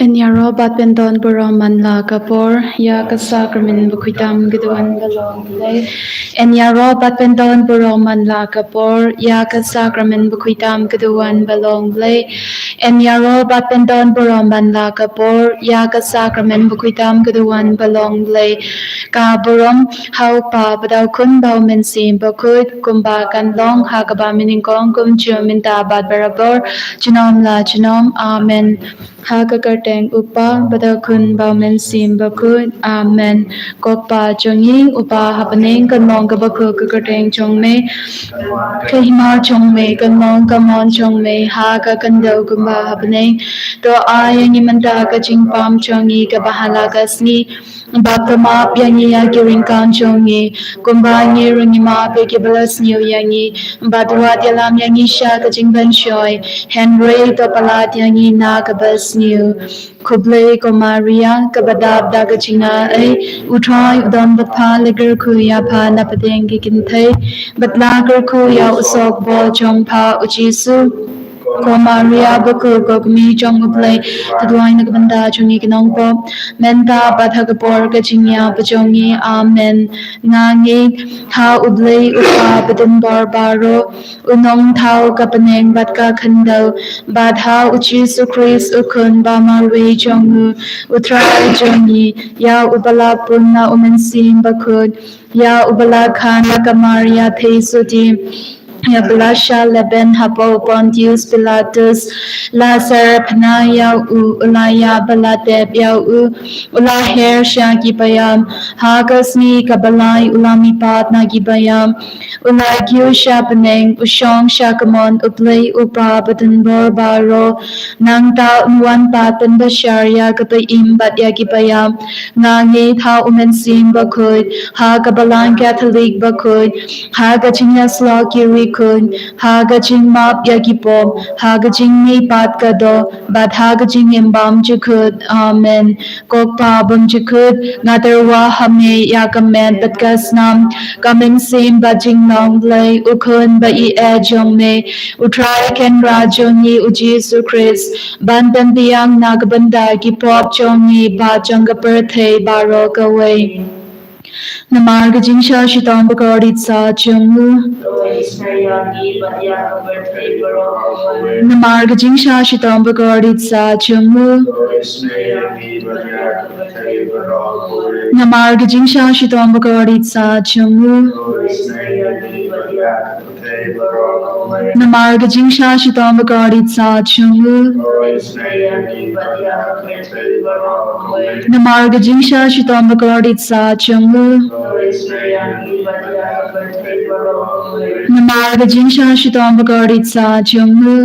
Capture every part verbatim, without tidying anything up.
Yn ïaroh bad pyndon burom man la ka por ïa ka sakramen bakhuid tam ka duwan ba long Blei. Yn ïaroh bad pyndon burom man la ka por ïa ka sakramen bakhuid tam ka duwan ba long Blei. Yn ïaroh bad pyndon burom man la ka por ïa ka sakramen bakhuid tam ka duwan ba long Blei. Ka burom ha u Kpa bad ha u Khun bad u Mynsiem Bakhuid, kumba kan long ha kaba mynnyngkong kumjuh mynta bad barabor, junom la junom. Amen. Ha ka kyrteng u Kpa bad u Khun bad u Mynsiem Bakhuid. Amen. Ko Kpa jong ngi uba ha bneng, kan long kaba khuid ka kyrteng jong me. Ka hima jong me kan long, ka mon jong me ha ka khyndew kumba ha bneng. To ai ïa ngi mynta ka jingpam jong ngi kaba ha la ka sngi. Bad to map ïa ngi ïa ki ryngkat jong ngi, kumba ngi ruh ngi map ïa kiba la sniew ïa ngi. Bad wat ïalam ïa ngi sha ka jingpynshoi, hynrei to palat ïa ngi na kaba sniew. Khublei ko Maria, kaba dap da ka jingaiei, u Trai u don bad pha, la kyrkhu ïa pha na pdeng ki kynthei, bad la kyrkhu ïa u sohbor jong pha u Jisu. Ko Maria bakhuid, ko kmie jong u Blei, to duwai na ka bynta jong ngi ki nongpop, mynta bad ha ka por ka jingïap jong ngi. Amen. Nga ngeit ha u Blei u Kpa badonbor baroh, u nongthaw ka bneng bad ka khyndew, bad ha u Jisu Khrist u Khun ba marwei jong u, u Trai jong ngi, ïa uba la pun na u Mynsiem Bakhuid, ïa uba la kha na ka Maria theisotti, ïa uba la shah lehbeiñ hapoh u Pontius Pilatus, la syrphna ïa u, u la ïap bad la tep ïa u, u la her sha kiba ïap, ha ka sngi kaba lai u la mihpat na kiba ïap, u la kiew sha bneng, u shong sha ka mon u Blei u Kpa badonbor baroh. Nangta un wan pat pynbishar ïa kiba im bad ïa kiba ïap. Nga ngeit ha u Mynsiem Bakhuid, ha ka Balang Katholik bakhuid, ha ka jingïasyllok ki riewkhuid, ha ka jingmap ïa ki pop, ha ka jingmihpat ka doh, bad ha ka jingim bymjukut. Amen. Ko Kpa bymjukut, nga tyrwa ha me ïa ka met bad ka snam, ka mynsiem bad jinglong Blei, u Khun ba ïeit jong me, u Trai Kynrad jong ngi u Jisu Khrist, ban pynbiang na ka bynta ki pop jong ngi bad jong ka pyrthei baroh kawei. Namar ka jingshah shitom bakordit sah jong u. Namar ka jingshah shitom bakordit sah jong u. Namar ka jingshah shitom bakordit sah jong u. Namar ka jingshah shitom bakordit sah jong u. Namar ka jingshah shitom bakordit sah jong u. Namar ka jingshah shitom bakordit sah jong u.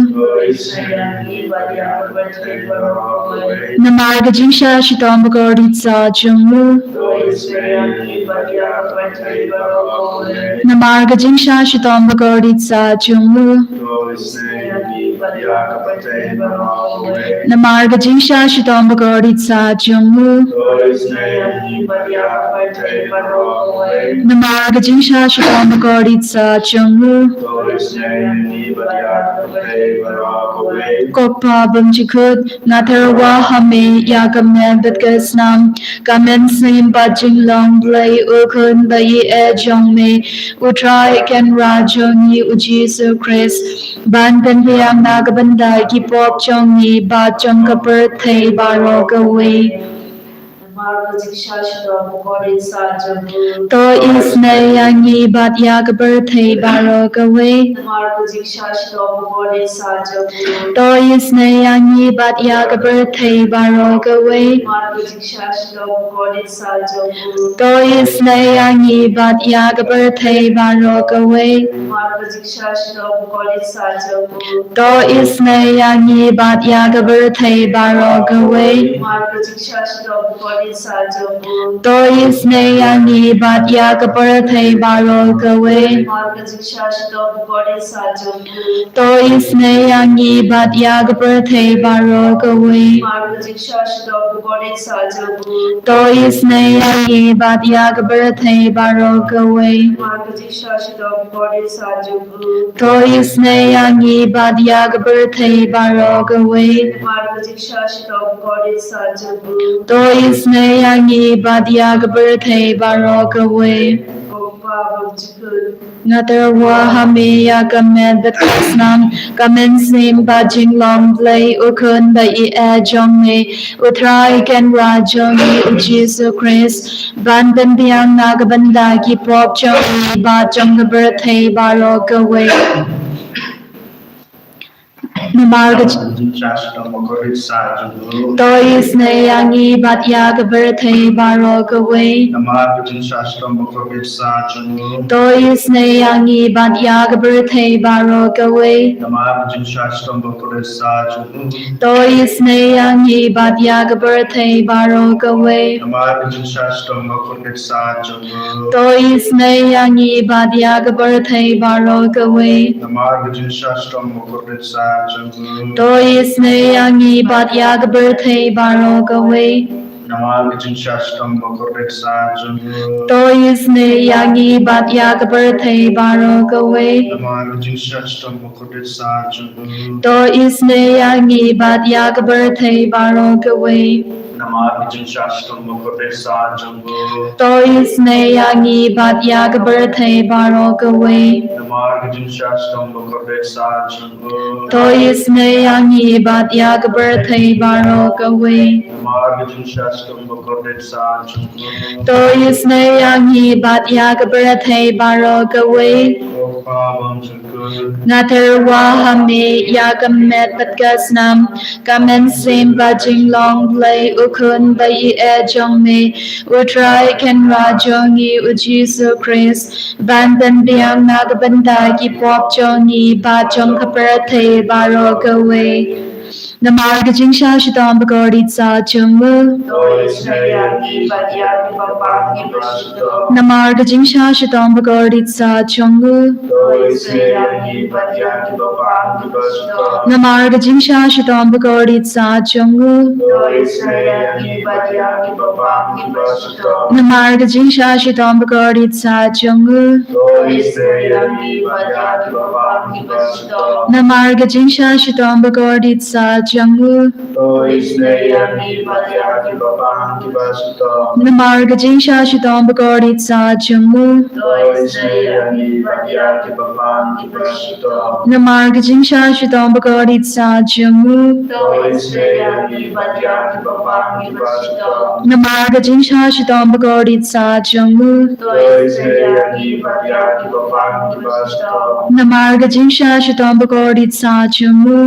Namar ka jingshah shitom bakordit sah jong u. Namar ka jingshah shitom bakordit sah jong u. Namar ka jingshah shitom bakordit sah jong u. Namar ka jingshah shitom bakordit sah jong u. Ko Kpa bymjukut, nga tyrwa ha me ïa ka met bad ka snam, ka mynsiem bad jinglong Blei, u Khun ba ïeit jong me, u Trai Kynrad jong ngi u Jisu Khrist, ban pynbiang na ka bynta ki pop jong ngi bad jong ka pyrthei baroh kawei. Namar ka jingshah shitom bakordit sah jong u. To isynei ïa ngi bad ïa ka pyrthei baroh kawei. Namar ka jingshah shitom bakordit sah jong u. To isynei ïa ngi bad ïa ka pyrthei baroh kawei. Namar ka jingshah shitom bakordit sah jong u. To isynei ïa ngi bad ïa ka pyrthei baroh kawei. Namar ka jingshah shitom bakordit sah jong u. To isynei ïa ngi bad ïa ka pyrthei baroh kawei. Namar ka jingshah shitom bakordit To isynei ïa ngi bad ïa ka pyrthei baroh kawei. Namar ka jingshisha shitom bakordit sah jong u. To isynei ïa ngi bad ïa ka pyrthei baroh kawei. Namar ka jingshisha shitom bakordit sah jong u. To isynei ïa ngi bad ïa ka pyrthei baroh kawei. Namar ka jingshisha shitom bakordit sah jong u. To isynei ïa ngi bad ïa ka pyrthei baroh kawei. Namar ka jingshisha shitom bakordit sah jong u. To isynei ïa ngi bad ïa ka pyrthei baroh kawei. Ko Pa bymjukut. Nga tyrwa ha me ïa ka met bad ka snam, ka mynsiem bad jinglong Blei u Khun ba ïeit jong me, u Trai Kynrad jong ngi u Jisu Khrist, ban pynbiang na ka bynta ki pop jong ngi bad jong ka pyrthei baroh kawei. Namar ka jingshisha shitom bakordit sah jong u. To isynei ïa ngi bad ïa ka pyrthei baroh kawei. Namar ka jingshisha shitom bakordit sah jong u. To isynei ïa ngi bad ïa ka pyrthei baroh kawei. Namar ka jingshisha shitom bakordit sah jong u. To isynei ïa ngi bad ïa ka pyrthei baroh kawei. Namar ka jingshisha shitom bakordit sah jong u. To isynei ïa ngi bad ïa ka pyrthei baroh kawei. Namar ka jingshisha shitom bakordit sah jong u. To isynei ïa ngi bad ïa ka pyrthei baroh kawei. Namar ka jingshisha shitom bakordit sah jong u. To isynei ïa ngi bad ïa ka pyrthei baroh kawei. Namar ka jingshisha shitom bakordit sah jong u. To isynei ïa ngi bad ïa ka pyrthei baroh kawei. Namar ka jingshisha shitom bakordit sah jong u. To isynei ïa ngi bad ïa ka pyrthei baroh kawei. Namar ka jingshisha shitom bakordit sah jong u. To isynei ïa ngi bad ïa ka pyrthei baroh kawei. Namar ka jingshisha shitom bakordit sah jong u. To isynei ïa ngi bad ïa ka pyrthei baroh kawei. Ko Pa bymjukut. Nga tyrwa ha me ïa ka met bad ka snam, ka mynsiem bad jinglong Blei u Khun ba ïeit jong me, u Trai Kynrad jong ngi u Jisu Khrist, ban pynbiang na ka bynta ki pop jong ngi bad jong ka pyrthei baroh kawei. Namar ka jingshisha shitom bakordit sah jong u. To isynei ïa ngi bad ïa ki bapang kiba shitom. Namar ka jingshisha shitom bakordit sah jong u. To isynei ïa ngi bad ïa ki bapang kiba shitom. Namar ka jingshisha shitom bakordit sah jong u. To isynei ïa ngi bad ïa ki bapang kiba shitom. Namar ka jingshisha shitom bakordit sah jong u. To isynei ïa ngi bad ïa ki bapang kiba shitom. Namar ka jingshisha shitom bakordit sah jong u. To isynei ïa ngi bad ïa ki bapang kiba shitom. Namar ka jingshisha shitom bakordit sah jong u. To isynei ïa ngi bad ïa ki bapang kiba shitom. Namar ka jingshisha shitom bakordit sah jong u. To isynei ïa ngi bad ïa ki bapang kiba shitom. Namar ka jingshisha shitom bakordit sah jong u. To isynei ïa ngi bad ïa ki bapang kiba shitom. Namar ka jingshisha shitom bakordit sah jong u.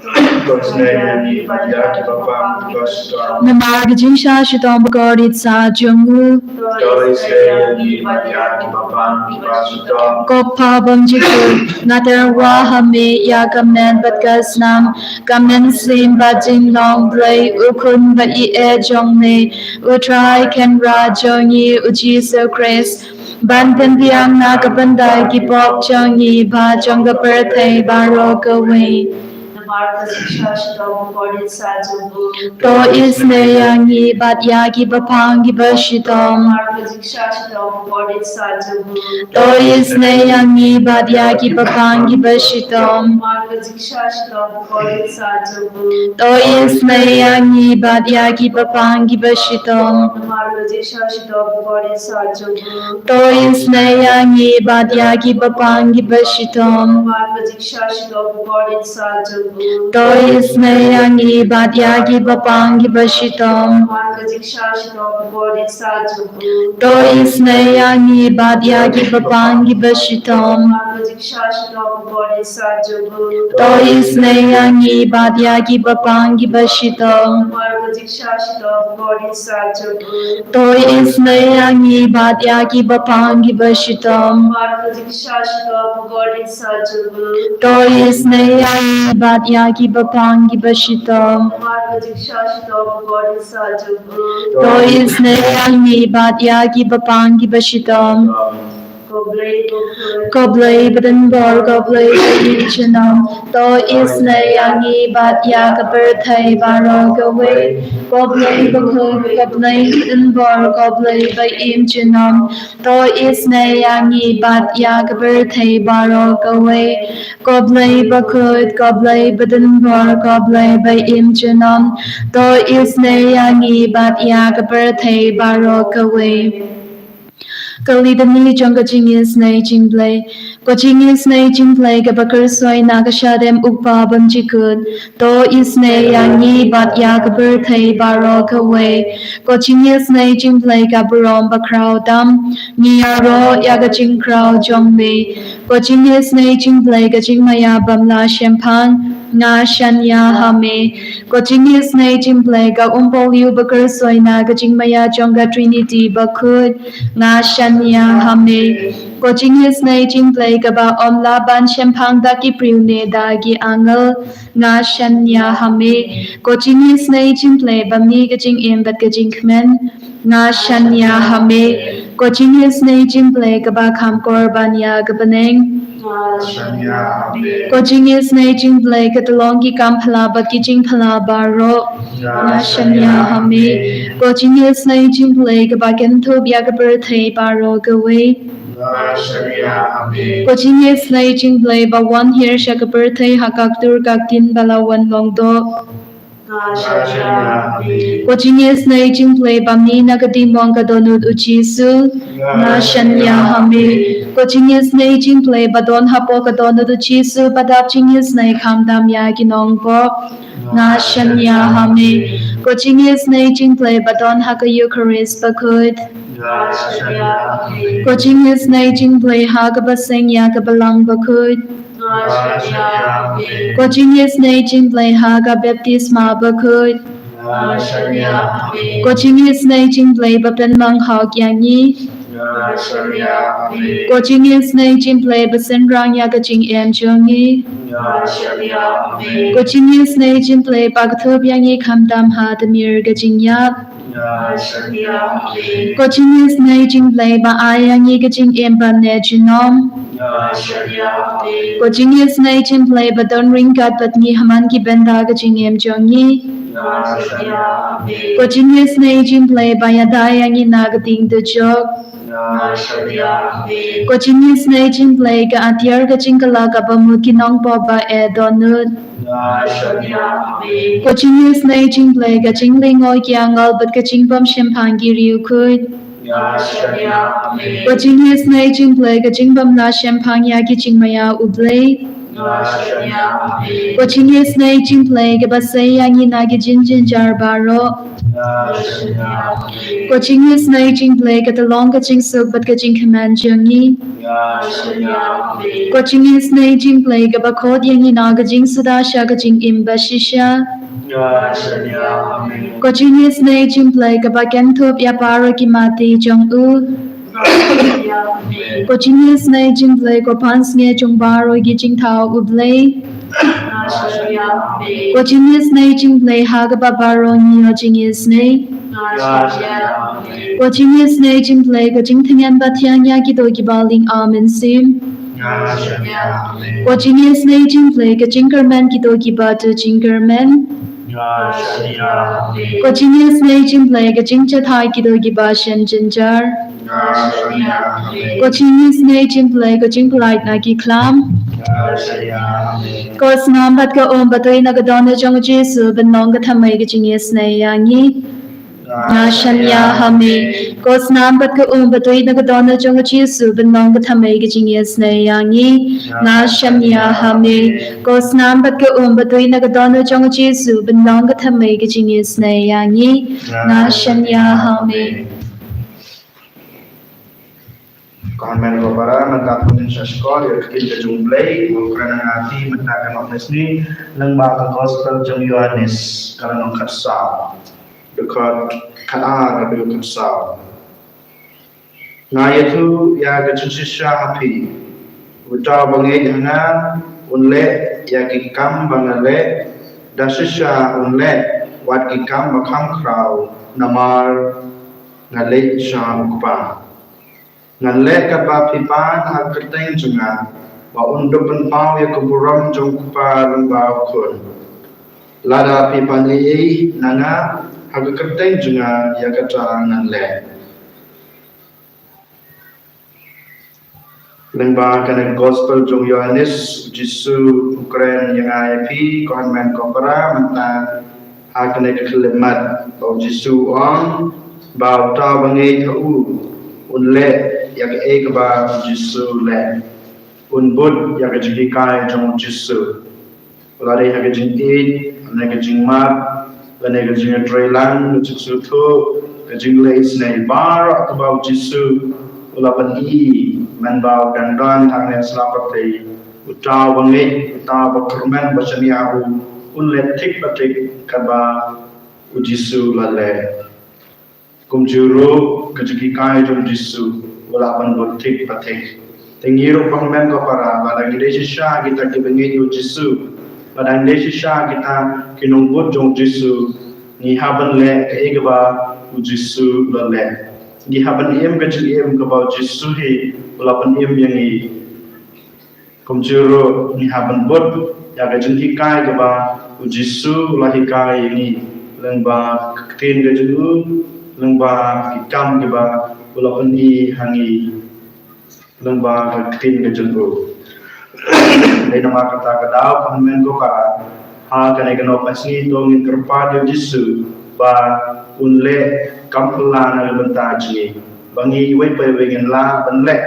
To isynei ïa ngi bad ïa ki bapang kiba shitom. Namar ka jingshisha shitom bakordit sah jong u. To isynei ïa ngi bad ïa ki bapang kiba shitom. Ko Pa bymjukut, nga tyrwa ha me ïa ka met bad ka snam, ka mynsiem bad jinglong Blei u Khun ba ïeit jong me, u Trai Kynrad jong ngi u Jisu Khrist, ban pynbiang na ka bynta ki pop jong ngi bad jong ka pyrthei baroh kawei. Namar ka jingshisha shitom bakordit sah jong u. To isynei ïa ngi bad ïa ki bapang kiba shitom. Namar ka jingshisha shitom bakordit sah jong u. To isynei ïa ngi bad ïa ki bapang kiba shitom. Namar ka jingshisha shitom bakordit sah jong u. To isynei ïa ngi bad ïa ki bapang kiba shitom. Namar ka jingshisha shitom bakordit sah jong u. To isynei ïa ngi bad ïa ki bapang kiba shitom. Namar ka jingshisha shitom bakordit sah jong u. To isynei ïa ngi bad ïa ki bapang kiba shitom. Namar ka jingshisha shitom bakordit sah jong u. To isynei ïa ngi bad ïa ki bapang kiba shitom. Namar ka jingshisha shitom bakordit sah jong u. To isynei ïa ngi bad ïa ki bapang kiba shitom. Namar ka jingshisha shitom bakordit sah jong u. To isynei ïa ngi bad ïa ki bapang kiba shitom. Namar ka jingshisha shitom bakordit sah jong u. To isynei ïa ngi bad ïa ki bapang ki bashitom. To isynei ïa ngi bad ïa ki bapang ki bashitom. Ko Blei badonbor, ko Blei baim junom. To isynei ïa ngi bad ïa ka pyrthei baroh kawei. Ko Blei bakhuid, ko Blei badonbor, ko Blei baim junom. To isynei ïa ngi bad ïa ka pyrthei baroh kawei. Ko Blei bakhuid, ko Blei badonbor, ko Blei baim junom. To isynei ïa ngi bad ïa ka pyrthei baroh kawei. Ka litany jong ka jingisynei jong U Blei. Ko jingisynei jong U Blei kaba kyrsoi na ka shadem u Kpa bymjukut. To isynei ïa ngi bad ïa ka pyrthei baroh kawei. Ko jingisynei jong U Blei ka burom bakhraw tam. Ngi ïaroh ïa ka jingkhraw jong me. Ko jingisynei jong U Blei ka jingmaïa bym lah shemphang. Nga shaniah ha me. Ko jingisynei jong U Blei ka umpohliew bakyrsoi na ka jingmaïa jong ka Trinity bakhuid. Nga shaniah ha me. Ko jingisynei jong U Blei kaba ym lah ban shemphang da ki briew ne da ki angel. Nga shaniah ha me. Ko jingisynei jong U Blei ba mih ka jingim bad ka jingkmen. Nga shaniah ha me. Ko jingisynei jong U Blei kaba kham kor ban ïa ka bneng. Ko jingisynei jong U Blei ka tyllong ki kam phylla bad ki jingphylla baroh. Nga shaniah ha me. Ko jingisynei jong U Blei kaba kynthup ïa ka pyrthei baroh kawei. Ko jingisynei jong U Blei ba wan hiar sha ka pyrthei ha ka ktur ka ktien ba la wan long doh. Ko jingisynei jong U Blei ba mih na ka diengphna ka dohnud u Jisu. Nga shaniah ha me. Ko jingisynei jong U Blei ba don hapoh ka dohnud u Jisu ba dap jingisynei khamtam ïa ki nongpop. Nga shaniah ha me. Ko jingisynei jong U Blei ba don ha ka Eukharist bakhuid. Ko jingisynei jong U Blei ha kaba seng ïa ka Balang bakhuid. Ko jingisynei jong U Blei ha ka baptisma bakhuid. Ko jingisynei jong U Blei ba pynmang hok ïa ngi. Ko jingisynei jong U Blei ba synran ïa ka jingim jong ngi. Ko jingisynei jong U Blei ba kynthup ïa ngi khamtam ha tmier ka jingïap. Ko jingisynei jong U Blei ba ai ïa ngi ka jingim bymjukut. Ko jingisynei jong U Blei ba don ryngkat bad ngi ha man ki bynta ka jingim jong ngi. Ko jingisynei jong U Blei ba ïada ïa ngi na ka dieng dujok. Ko jingisynei jong U Blei ka atiar ka jingkylla kaba mut ki nongpop ba eh dohnud. Ko jingisynei jong U Blei ka jinglyngngoh ki angel bad ka jingbymshemphang ki riewkhuid. Ko jingisynei jong U Blei ka jingbymlah shemphang ïa ki jingmaïa U Blei. Ko jingisynei jong U Blei kaba sei ïa ngi na ki jingjynjar baroh. Ko jingisynei jong U Blei ka tyllong ka jingsuk bad ka jingkmen jong ngi. Ko jingisynei jong U Blei kaba khot ïa ngi na ka jingsuda sha ka jingim bashisha. Ko jingisynei jong U Blei kaba kynthup ïa baroh ki mati jong u. Ko jingisynei jong U Blei ko pansngiat jong baroh ki jingthaw U Blei. Ko jingisynei jong U Blei ha kaba baroh ngi ïoh jingisynei. Ko jingisynei jong U Blei ka jingtyngen ba thiang ïa kito kiba ling amen sim. Ko jingisynei jong U Blei ka jingkyrmen kito kiba tu jingkyrmen. Ko jingisynei jong U Blei ka jingjahthait kito kiba shen jynjar. Ko jingisynei jong U Blei ka jingpyllait na ki khlam. Ko snam bad ka um ba tuid na ka dohnud jong u Jisu ban long ka thymmei ka jingisynei ïa ngi. Nga shaniah ha me. Ko snam bad ka um ba tuid na ka dohnud jong u Jisu ban long ka thymmei ka jingisynei ïa ngi. Nga shaniah ha me. Ko snam bad ka um ba tuid na ka dohnud jong u Jisu ban long ka thymmei ka jingisynei ïa ngi. Nga shaniah ha me. Ko hynmen ko para, mynta phin sa shkor ïa ka ktien ka jong U Blei, ko kren ha nga ti mynta ka nong nesni, lyngba ka gospel jong Ïoannis, ka lynnong khatsaw. Dkhot khatar haduh khatsaw. Nga ïathuh ïa ka jingshisha ha phi. Uta uba ngeit ha nga, un leh ïa ki kam ba nga leh, da shisha un leh wat ki kam ba kham khraw, namar nga leit sha u Kpa. Ngan leh katba phi pan ha ka kyrteng jong nga, ba un dup pynpaw ïa ka burom jong u Kpa lyngba u Khun. Lada phi pan ei na nga ha ka kyrteng jong nga, ïa kata ngan leh. Lyngba kane ka gospel jong u Ïohannes, u Jisu u kren ïa nga ïa phi, ko hynmen ko para, mynta ha kane ka khyllipmat, ba u Jisu u ong ba uta uba ngeit ha u un leh ïa kaei kaba u Jisu u leh. Un bud ïa ka jinghikai jong u Jisu. Lane ha ka jingïeit, lane ka jingmap, lane ka jingïatreilang, ka jingsngewthuh, ka jingleh isynei, baroh kaba u Jisu u la pyni, mynba u dang don hangne ha sla pyrthei, uta uba ngeit, uta uba kyrmen, uba shaniah ha u, un leh thik pa thik katba u Jisu u la leh. Kumjuh ruh ka jinghikai jong u Jisu u la pynbud thik pa thik. Te ngi ruh ko hynmen ko para, lada ngi dei shisha kita kiba ngeit ïa u Jisu, lada ngi dei shisha kita ki nongbud jong u Jisu, ngi hap ban leh kaei kaba u Jisu u la leh. Ngi hap ban im ka jingim kaba u Jisu hi u la pynim ïa ngi. Kumjuh ruh ngi hap ban bud ïa ka jinghikai kaba u Jisu u la hikai ïa ngi lyngba ka ktien ka jong u, lyngba ki kam kiba u la pyni ha ngi lyngba ka ktien ka jong u. Dei namar kata ka daw ko hynmen ko para, ha kane ka Nongpynsngi to ngin kyrpad ïa u Jisu ba un leh kam phylla na ka bynta jong ngi. Ba ngi iwei pa iwei ngin lah ban leh,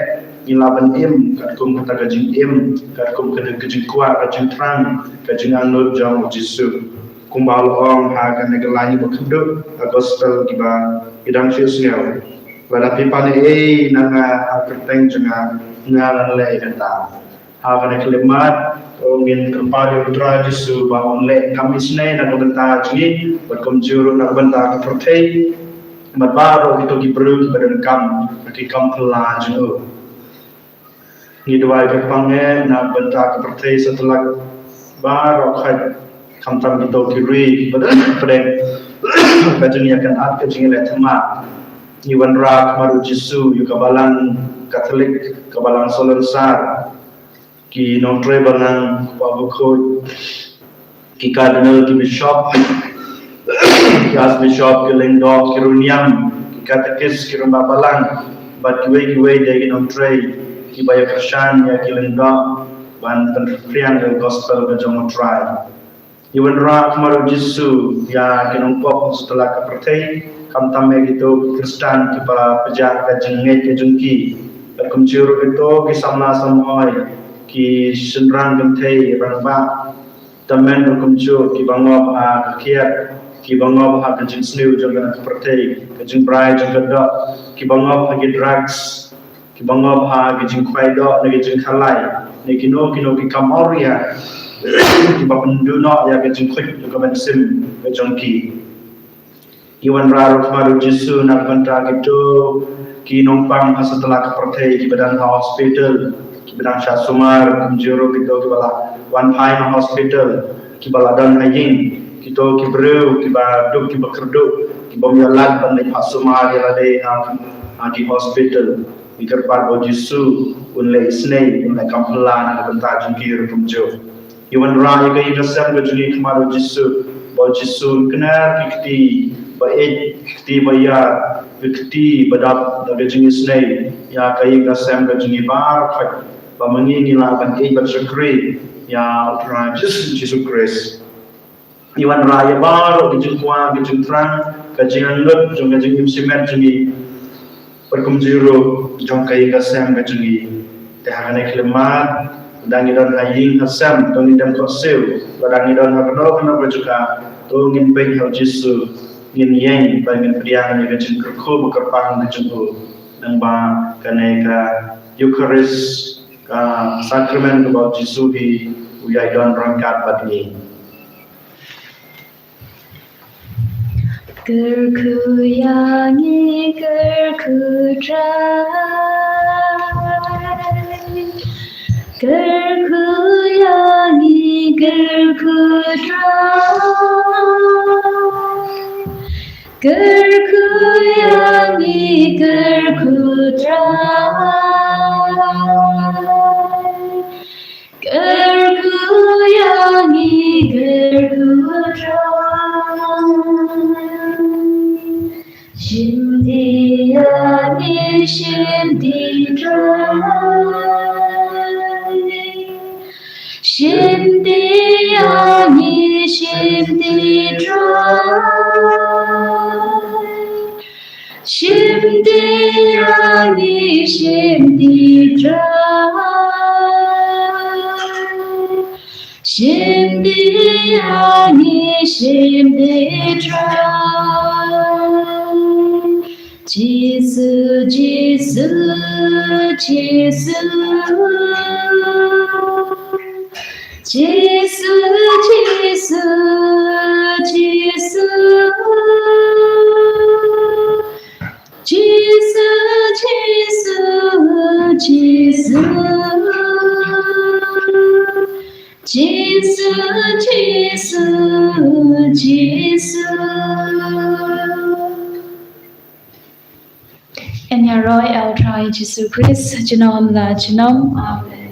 ngin lah ban im katkum kata ka jingim, katkum kata ka jingkwah, ka jingthrang, ka jingangnud jong u Jisu. Kumba la ong ha kane ka lain ba kynduh ha gospel kiba ki dang shu sngew. Lada phi pan ei na nga ha ka kyrteng jong nga, nga ngan leh ïa kata. Ha kane ka khyllipmat to ngin kyrpad ïa u Trai Jisu ba un leh kam isynei na ka bynta jong ngi, bad kumjuh ruh na ka bynta ka pyrthei, bad baroh kito ki briew kiba donkam ha ki kam phylla jong u. Ngi duwai kyrpang eh na ka bynta ka pyrthei satlak baroh khoit, khamtam kito ki ri kiba don pdeng ka jingïakynad, ka jingïaleh thymmai. Ngi wanrah khmat u Jisu ïa ka Balang Katholik, ka Balang Salonsar, ki nongtrei balang, kpa bakhuid, ki cardinal, ki bishop, ki archbishop, ki lyngdoh, ki riewniam, ki katekis, ki rangbah balang, bad kiwei kiwei de ki nongtrei kiba ïakyrshan ïa ki lyngdoh ban pynphriang ïa ka gospel ka jong u Trai. Ngi wanrah khmat u Jisu ïa ki nongpop ha satlak ka pyrthei, khamtam ïa kito ki Khristan kiba pynjah ka jingngeit ka jong ki. Bad kumjuh ruh kito ki samla samhoi, ki shynrang kynthei rangbah, tymmen ruh kumjuh kiba ngop ha ka kiad, kiba ngop ha ka jingsniew jong kane ka pyrthei, ka jingbrai jong ka doh, kiba ngop ha ki drugs, kiba ngop ha ki jingkhwai doh ne ki jingkhalai, ne kino kino ki kam awria kiba pynduh noh ïa ka jingkhuid jong ka mynsiem ka jong ki. Ngi wanrah ruh khmat u Jisu na ka bynta kito ki nongpang ha satlak ka pyrthei kiba don ha hospital, kiba dang shah sumar, kumjuh ruh kito kiba la wan phai na hospital, kiba la don ha ïing, kito ki briew kiba duk kiba kyrduh, kibym ïoh lad ban leit phah sumar ïa lade ha, ha ki hospital. Ngi kyrpad ba u Jisu un leh isynei, un leh kam phylla na ka bynta jong ki ruh kumjuh. Ngi wanrah ïa ka ïing ka sem ka jong ngi khmat u Jisu, ba u Jisu un kner ki kti ba ïeit, ki kti ba ïar, ki kti ba dap da ka jingisynei ïa ka ïing ka sem ka jong ngi baroh khoit, ba ma ngi ngi lah ban ïeit bad shakri ïa u Trai Jisu, Jisu Khrist. Ngi wanrah ïa baroh ki jingkwah, ki jingthrang, ka jingangnud jong ka jingim shimet jong ngi, bad kumjuh ruh jong ka ïing ka sem ka jong ngi. Te ha kane ka khyllipmat, lada ngi don ha ïing ha sem, to ngin dem khohsiew, lada ngi don ha kano kano ka jaka, to ngin peit ha u Jisu, ngin ïeng bad ngin pdiang ïa ka jingkyrkhu ba kyrpang ka jong u. Nangba kane ka Eucharist, ka sakramen kaba u Jisu hi u ïai don ryngkat bad ngi. Kyrkhu ïa ngi, kyrkhu Trai. Kyrkhu ïa Kyrkhu Trai, kyrkhu ïa ngi, kyrkhu Trai. Kyrkhu ïa ngi, kyrkhu Trai. Shim ti ïa ngi, shim ti Trai. Shim ti ïa ngi, shim ti Trai. Shim ti ïa ngi, shim ti Trai. Shim ti ïa ngi, shim ti Trai. Jisu, Jisu, Jisu. Jisu, Jisu, Jisu. Jisu, Jisu, Jisu. Jisu, Jisu, Jisu. Yn ïaroh ïa U Trai Jisu Khrist junom la junom. Amen.